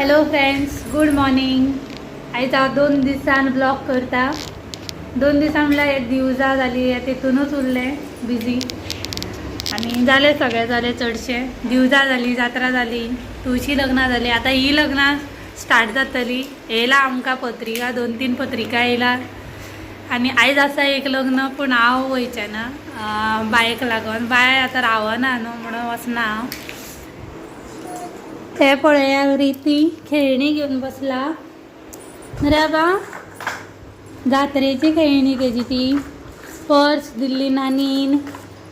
Hello friends, good morning. आयज हांव 2 दिसान ब्लॉग करता. 2 दिसां म्हणल्यार एक दिवजा जाली, तितूनच उरलें बिजी आनी जालें सगळें जालें चडशें. दिवजा जाली, जात्रा जाली, तुळशी लग्नां जाली. आतां ही लग्नां स्टार्ट जातली. येयला आमकां पत्रिका, 2-3 पत्रिका येयला आनी आयज आसा एक लग्न, पूण हांव वयचें ना बायक लागून. बाय आतां रावना न्हू म्हणून वचना हांव. ते पळया रिती खेळणी घेवन बसला. रे बा, जात्रेची खेळणी तेजी ती पर्स दिल्ली नानीन,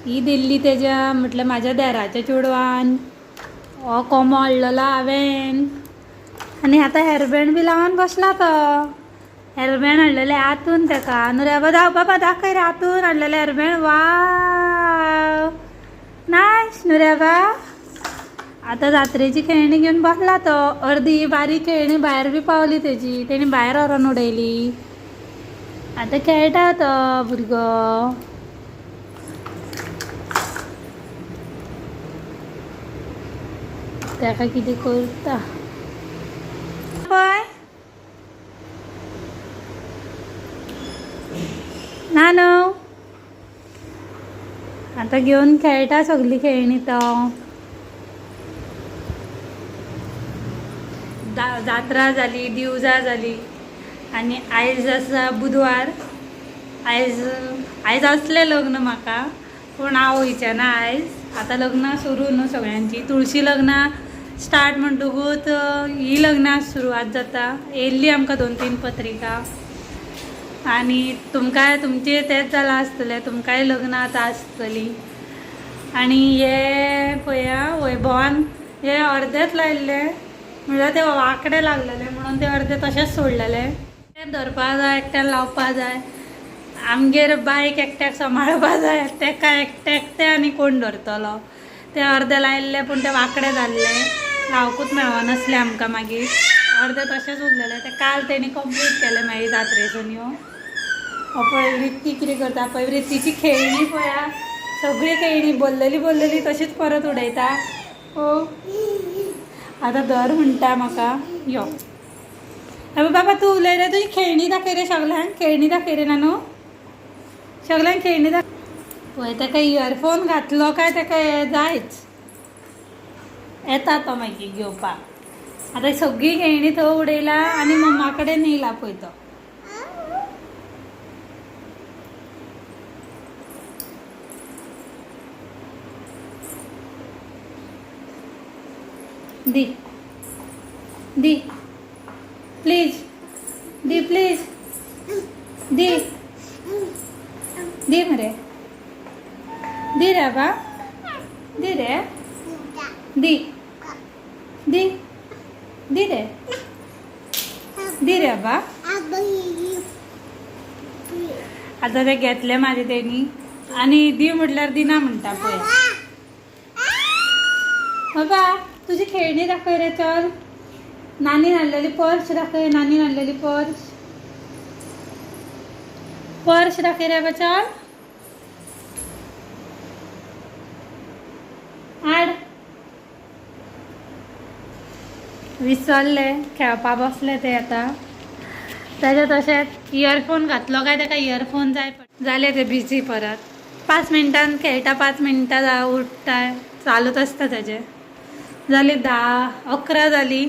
ही दिल्ली तेज्या म्हटल्यार म्हाज्या देराच्या चेडवान. हो कोमो हाडलेलो हांवेन आनी आतां हेरबँड बी लावन बसला तो. हेरबँड हाडलेलें आतून तेका. न्हू रे बा, बाबा दाखय रे, आतून हाडलेलें हेरबँड. वाव, नायस न्हू रे बा. आतां जात्रेची खेळणी घेवन बसला तो. अर्दी बारीक खेळणी भायर बी पावली तेजी, तेणी भायर व्हरोन उडयली. आतां खेळटा तो भुरगो. तेका कितें करता पळय ना न्हू. आतां घेवन खेळटा सगळी खेळणी तो. जात्रा जाली, दिवजा जाली आनी आयज आसा बुधवार. आयज आयज आसलें लग्न म्हाका, पूण हांव वयचें ना आयज. आतां लग्नां सुरू न्हू सगळ्यांची. तुळशी लग्नां स्टार्ट म्हणटकूच ही लग्नां सुरवात जाता. येयल्ली आमकां 2-3 पत्रिका आनी तुमकांय तुमचें तेंच जालां आसतलें, तुमकांय लग्नां आतां आसतलीं. आनी हे पळया वैभवान हे अर्देच लायिल्लें, म्हणल्यार ते वांकडे लागलेले म्हणून ते अर्दे तशेंच सोडलेले. एकट्यान धरपा जाय, एकट्यान लावपा जाय. आमगेर बायक एकट्याक सांबाळपा जाय, तेका एकट्याक ते आनी कोण धरतलो. ते अर्दे लायिल्ले पूण ते वांकडे जाल्ले, लावकूच मेळनासले आमकां. मागीर अर्दे तशेंच उरलेले, ते काल तेणी कंप्लीट केले मागीर जात्रेसून येवन. हो पळय वृत्ती कितें करता पळय, वृत्तीची खेळणी पळया, सगळी खेळणी बोल्लेली बोल्लेली तशीच परत उडयता. हो आतां धर म्हणटा म्हाका, यो बाबा तूं उलय रे, तुजी खेळणी दाखय रे सगल्यांक, खेळणी दाखय रे नानू, सगल्यांक खेळणी दाखय. पळय तेका इयरफोन घातलो काय तेका हें जायच, येता तो मागीर घेवपाक. आतां सगळी खेळणी थंय उडयला आनी मम्मा कडेन येयला पळय तो. दी दी प्लीज, दी प्लीज, दी दी मरे, दी रे बा, दी रे, दी दी दी रे, दी रे बा. आतां ते घेतले म्हाजे तेणी आनी दी म्हटल्यार दिना म्हणटा पळय. बाबा तुजी खेळणी दाखय रे, चल. नानीन हाडलेली पर्स दाखय, नानीन हाडलेली पर्स, पर्स दाखय रे बा, चल. हाड. विसरले, खेळपा बसले ते आतां. ताजे तशेंच इयरफोन घातलो काय ताका इयरफोन जाय पडटा. जाले ते बिजी परत. 5 मिनटान खेळटा, 5 मिनटां उठता, चालूच आसता ताजें. जाली 10-11 जाली,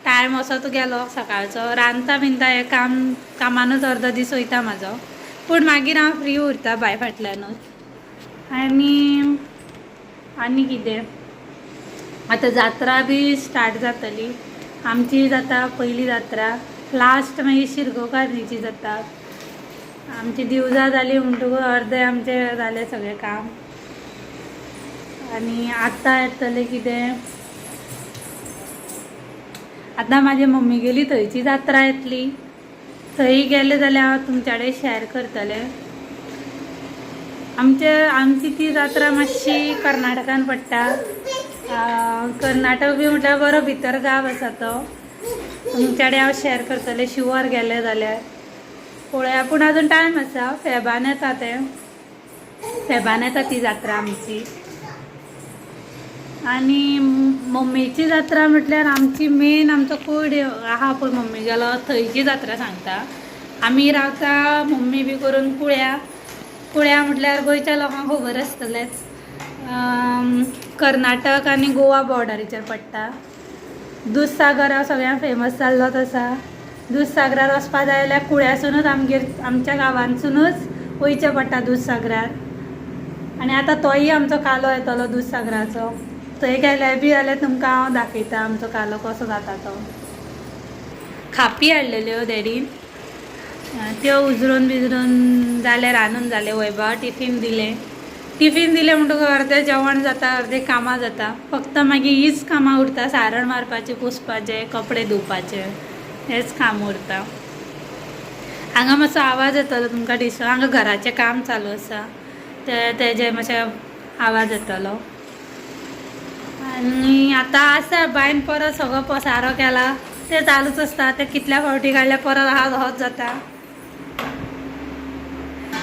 टायम असोच गेलो सकाळचो. रांदता बिंदता हें काम, कामानूच अर्दो दीस वयता म्हाजो, पूण मागीर हांव फ्री उरता बाय फाटल्यानूच. आनी आनी कितें आतां जात्रा बी स्टार्ट जातली आमची, जाता पयली जात्रा, लास्ट मागीर शिरगोकारणीची जाता. आमची दिवजा जाली म्हणटकूच अर्दे आमचें जालें सगळें काम. आनी आतां येतलें कितें, आतां म्हाजी मम्मी गेली थंयची जात्रा येतली, थंय गेले जाल्यार हांव तुमच्या कडेन शॅर करतलें. आमची ती जात्रा मातशी कर्नाटकान पडटा. कर्नाटक बी म्हटल्यार बरो भितर गांव आसा तो. तुमच्या कडेन हांव शॅर करतलें शुवर गेलें जाल्यार. पळोवया, पूण अजून टायम आसा. फेबान येता तें, फेबान येता ती जात्रा आमची. आतां येतलें कितें, आतां म्हाजी मम्मी गेली थंयची जात्रा येतली. थंय गेले जाल्यार हांव तुमच्या कडेन शॅर करतलें. आमची ती जात्रा मातशी कर्नाटकान पडटा. कर्नाटक बी म्हटल्यार बरो भितर गांव आसा तो. तुमच्या कडेन हांव शॅर करतलें शुवर गेलें जाल्यार. पळोवया, पूण अजून टायम आसा. फेबान येता तें, फेबान येता ती जात्रा आमची. आनी मम्मीची जात्रा म्हटल्यार आमची मेन आमचो कोड आहा पळय मम्मीगेलो, थंयची जात्रा सांगता. आमी रावता मम्मी बी करून कुळ्या. कुळ्या म्हटल्यार गोंयच्या लोकांक खबर आसतलेंच. कर्नाटक आनी गोवा बॉर्डरीचेर पडटा. दूदसागर हो सगळ्यांक फेमस जाल्लोच आसा. दूदसागरार वचपा जाय जाल्यार कुळ्यासूनच आमगेर आमच्या गांवांतसुनूच वयचें पडटा दूदसागरार. आनी आतां तोय आमचो कालो येतलो दूदसागराचो. थंय गेले बी जाल्यार तुमकां हांव दाखयता आमचो कालो कसो जाता तो. खापी हाडलेल्यो डॅडीन, त्यो उजरोवन बिजरोवन जालें, रांदून जालें. वैभवा टिफीन दिलें. टिफीन दिलें म्हणटकच अर्दें जेवण जाता, अर्दें कामां जाता. फक्त मागीर हीच कामां उरता, सारण मारपाचें, पुसपाचें, कपडे धुवपाचे, हेंच काम उरता. हांगा मातसो आवाज येतलो तुमकां दिसता, हांगा घराचें काम चालू आसा, ते तेजे मातशे आवाज येतलो. आनी आतां आसा बायन परत सगळो पसारो केला, ते चालूच आसता. ते कितल्या फावटी काडल्या परत आहा होच जाता.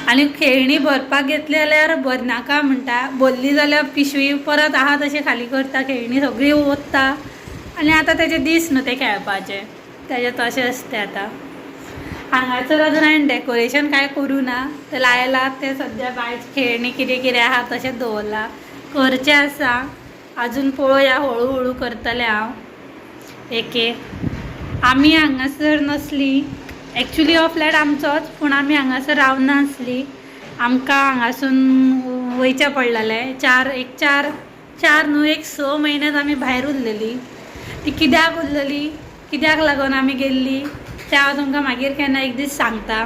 आनी खेळणी भरपाक घेतली जाल्यार भरनाका म्हणटा, भरली जाल्यार पिशवी परत आहा तशें खाली करता, खेळणी सगळी ओत्ता. आनी आतां तेजे दीस न्हू ते खेळपाचे, तेजे तशें आसता. आतां हांगासर अजून हांवें डेकोरेशन कांय करूं ना, तें लायलां तें सद्या बायची खेळणी कितें कितें आहा तशेंच दवरलां. करचें आसा अजून, पळोवया हळू हळू करतलें हांव एक एक. आमी हांगासर नसली, एक्चुली हो फ्लॅट आमचोच, पूण आमी हांगासर रावनासली. आमकां हांगासून वयचें पडलेलें. चार एक चार चार न्हू एक 6 म्हयनेच आमी भायर उरलेली. ती कित्याक उरलेली, कित्याक लागून आमी गेल्ली तें हांव तुमकां मागीर केन्ना एक दीस सांगता.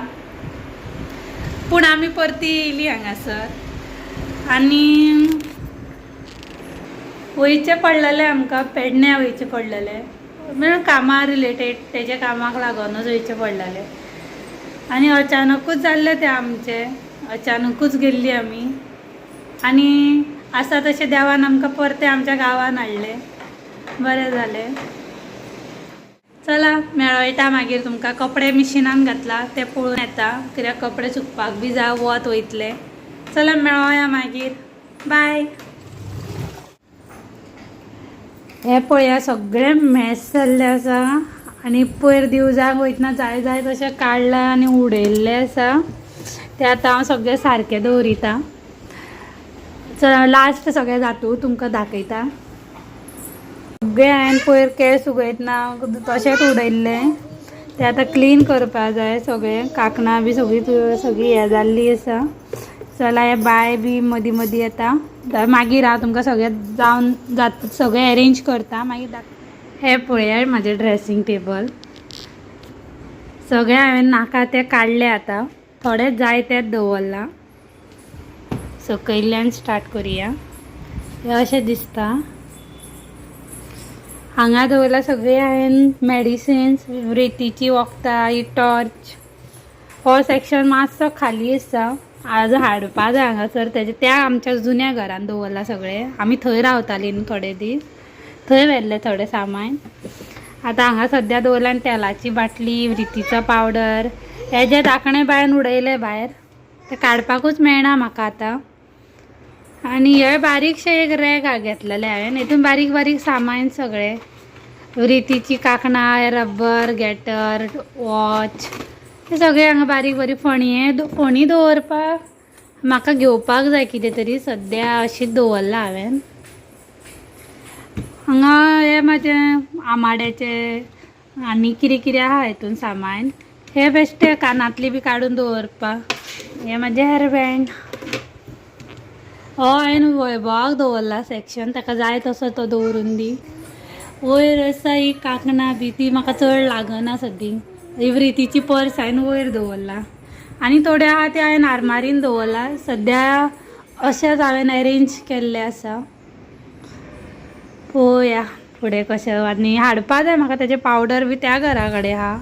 पूण आमी परती येयली हांगासर आनी वयचें पडलेलें आमकां, पेडण्यां वयचें पडलेलें, म्हणजे कामा रिलेटेड, तेज्या कामाक लागूनच वयचें पडलेलें. आनी अचानकूच जाल्लें तें आमचें, अचानकूच गेल्ली आमी. आनी आसा तशें देवान आमकां परतें आमच्या गांवान हाडलें, बरें जालें. चला मेळयता मागीर तुमकां. कपडे मिशिनान घातला ते पळोवन येता, कित्याक कपडे सुकपाक बी जाय, वत वयतलें. चला मेळोया मागीर, बाय. हे पळया सगळें मॅस जाल्लें आसा. आनी पयर दिवजाक वयतना जाय जाय तशें काडलां आनी उडयल्लें आसा, तें आतां हांव सगळें सारकें दवरिता. चल लास्ट सगळें जातू तुमकां दाखयता. सगळें हांवें पयर केंस उगयतना तशेंच उडयल्लें, तें आतां क्लीन करपा जाय सगळें. कांकणां बी सगळीं सगळीं हें जाल्ली आसा. चला हे बाय बी मदीं मदीं येता, मागीर हांव तुमकां सगळें जावन जात सगळें अरेंज करता मागीर दाख. हें पळया म्हाजें ड्रेसींग टेबल, सगळें हांवें नाका तें काडलें, आतां थोडें जाय तेंच दवरलां. सकयल्ल्यान स्टार्ट करुया. हें अशें दिसता. हांगा दवरलां सगळें हांवें मेडिसिन्स, रेतीची वखदां, ही टॉर्च. हो सेक्शन मातसो खाली आसा, आज हाडपा जाय हांगासर. तेजे त्या आमच्या जुन्या घरान दवरलां सगळें. आमी थंय रावतालीं न्हू थोडे दीस, थंय व्हेल्लें थोडें सामान. आतां हांगा सद्या दवरलां. आनी तेलाची बाटली, रितीचो पावडर, हेजे धाकणे बायन उडयले भायर, ते काडपाकूच मेळना म्हाका आतां. आनी हे बारीकशें एक रॅक घेतलेलें हांवें, हितून बारीक बारीक सामान सगळें, रितीची कांकणां, रबर, गेटर, वॉच, हे सगळें हांगा बारीक बारीक. फणये फणी दवरपाक म्हाका घेवपाक जाय कितें तरी, सद्या अशीच दवरलां हांवें हांगा. हे म्हाजें आमाड्याचें आनी कितें कितें आहा हितून सामान. हे बेश्टे कानांतली बी काडून दवरपाक. हे म्हाजें हेअर बँड. हो हांवें वैभवाक दवरला सेक्शन, ताका जाय तसो तो दवरून दी. वयर आसा ही कांकणां बी, ती म्हाका चड लागना सद्दी. ही व्रितीची पर्स हांवें वयर दवरला आनी थोडे आहा ते हांवें आरमारीन दवरला. सद्या अशेंच हांवें अरेंज केल्लें आसा. पळोवया फुडें कशें. आनी हाडपा जाय म्हाका तेजें पावडर बी त्या घरा कडेन आहा,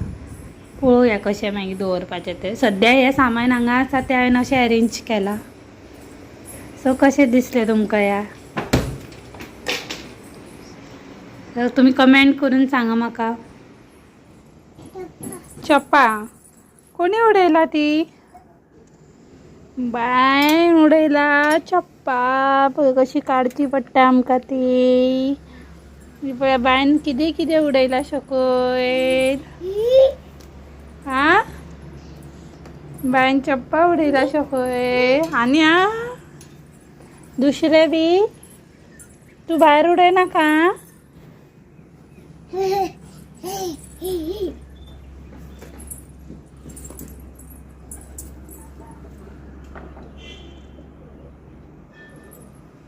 पळोवया कशें मागीर दवरपाचें तें. सद्या हें सामान हांगा आसा तें हांवें अशें अरेंज केलां. सो कशें दिसलें तुमकां ह्या, तर तुमी कमेंट करून सांगा म्हाका. चप्पा कोणी उडयला ती? बायन उडयला चप्पा पळय कशी काडची पडटा आमकां ती. पळय बायन कितें कितें उडयला शकयल. हा बायन चप्पा उडयला शकय. आनी आ दुसरे बी तूं भायर उडयनाका.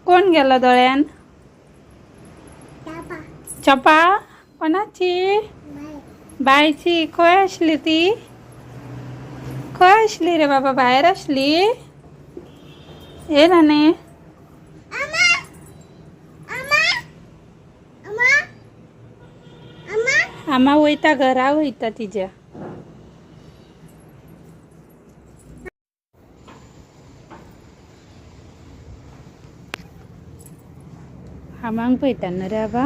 कोण गेलो दोळ्यान? चपा कोणाची? बायची. खंय आसली ती? खंय आसली रे बाबा? भायर आसली? ये नाने आमा वयता घरा वयता तिज्या. आमांक पळयता न्हू रे आबा.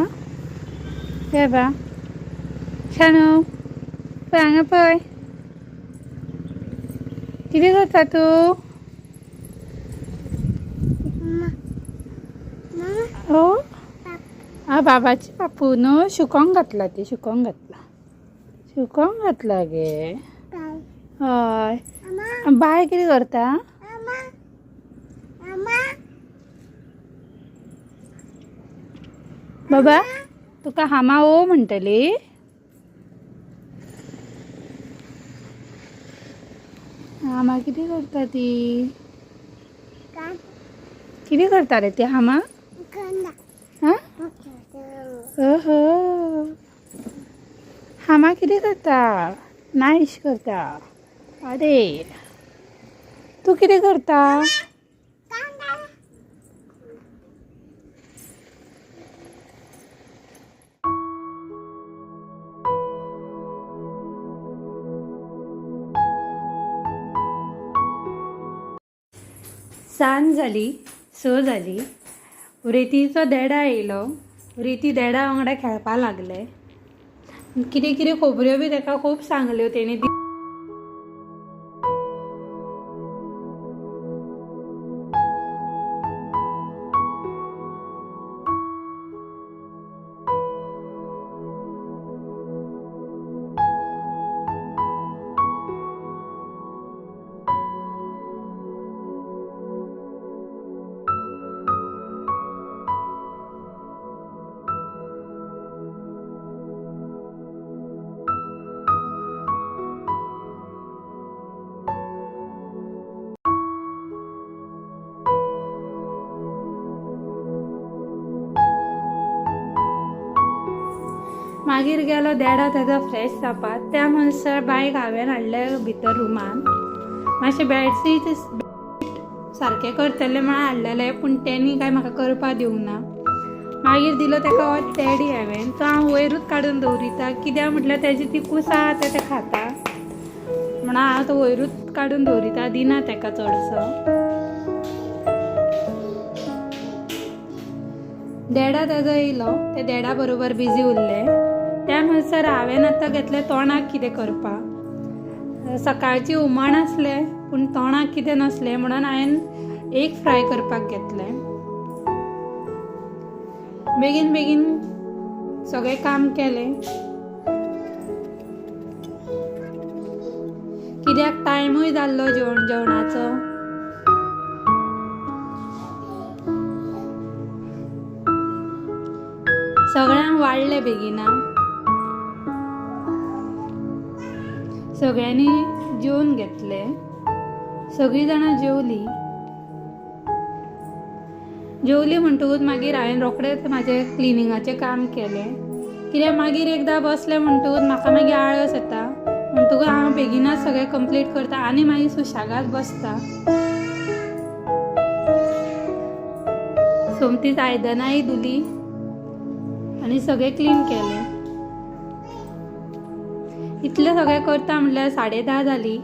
रे आबा शाणू पळय हांगा पळय कितें करता तूं? हो आ बाबाची बापू न्हू सुकोंक घातला ती. सुकोंक घातला. सुकोंक घातला गे. हय बाय कितें करता? बाबा तुका हामा ओ म्हणटली. हामा कितें करता ती? कितें करता रे ती हामा? हा ओहो हामा कितें करता? नायश करता. अरे तूं कितें करता? सांज जाली, 6 जाली. रितीचो देडा येयलो. रिती देडा वांगडा खेळपाक लागले. कितें कितें खबऱ्यो बी ताका खूब सांगल्यो तेणी. मागीर गेलो देडा तेजो फ्रेश जावपाक. त्या म्हणसर बायक हांवें हाडलें भितर रुमान. मातशें बेडशीट सारकें करतलें म्हणून हाडलेलें, पूण तेणी कांय म्हाका करपाक दिवंक ना. मागीर दिलो ताका हो टेडी हांवें. तो हांव वयरूच काडून दवरिता, कित्याक म्हटल्यार तेजी ती कुसां आसा ते खाता म्हणून हांव तो वयरूच काडून दवरिता, दिना ताका चडसो. देडा तेजो येयलो, ते देडा बरोबर बिजी उरले. त्या म्हणसर हांवें आतां घेतलें तोंडाक कितें करपाक. सकाळची हुमण आसलें पूण तोंडाक कितें नासलें म्हणून हांवें एक फ्राय करपाक घेतलें. बेगीन बेगीन सगळें काम केलें कित्याक टायमूय जाल्लो जेवणाचो. सगळ्यांक वाडलें बेगिना, सगळ्यांनी जेवन घेतलें, सगळीं जाणां जेवलीं. जेवलीं म्हणटकूच मागीर हांवें रोखडेंच म्हाजें क्लिनिंगाचें काम केलें, कित्याक मागीर एकदां बसलें म्हणटकूच म्हाका मागीर आळस येता, म्हणटकूच हांव बेगिनाच सगळें कंप्लीट करता आनी मागीर सुशेगाद बसता. सोमतीच आयदनांय धुली आनी सगळें क्लीन केलें. इतलें सगळें करता म्हटल्यार 10:30 जालीं.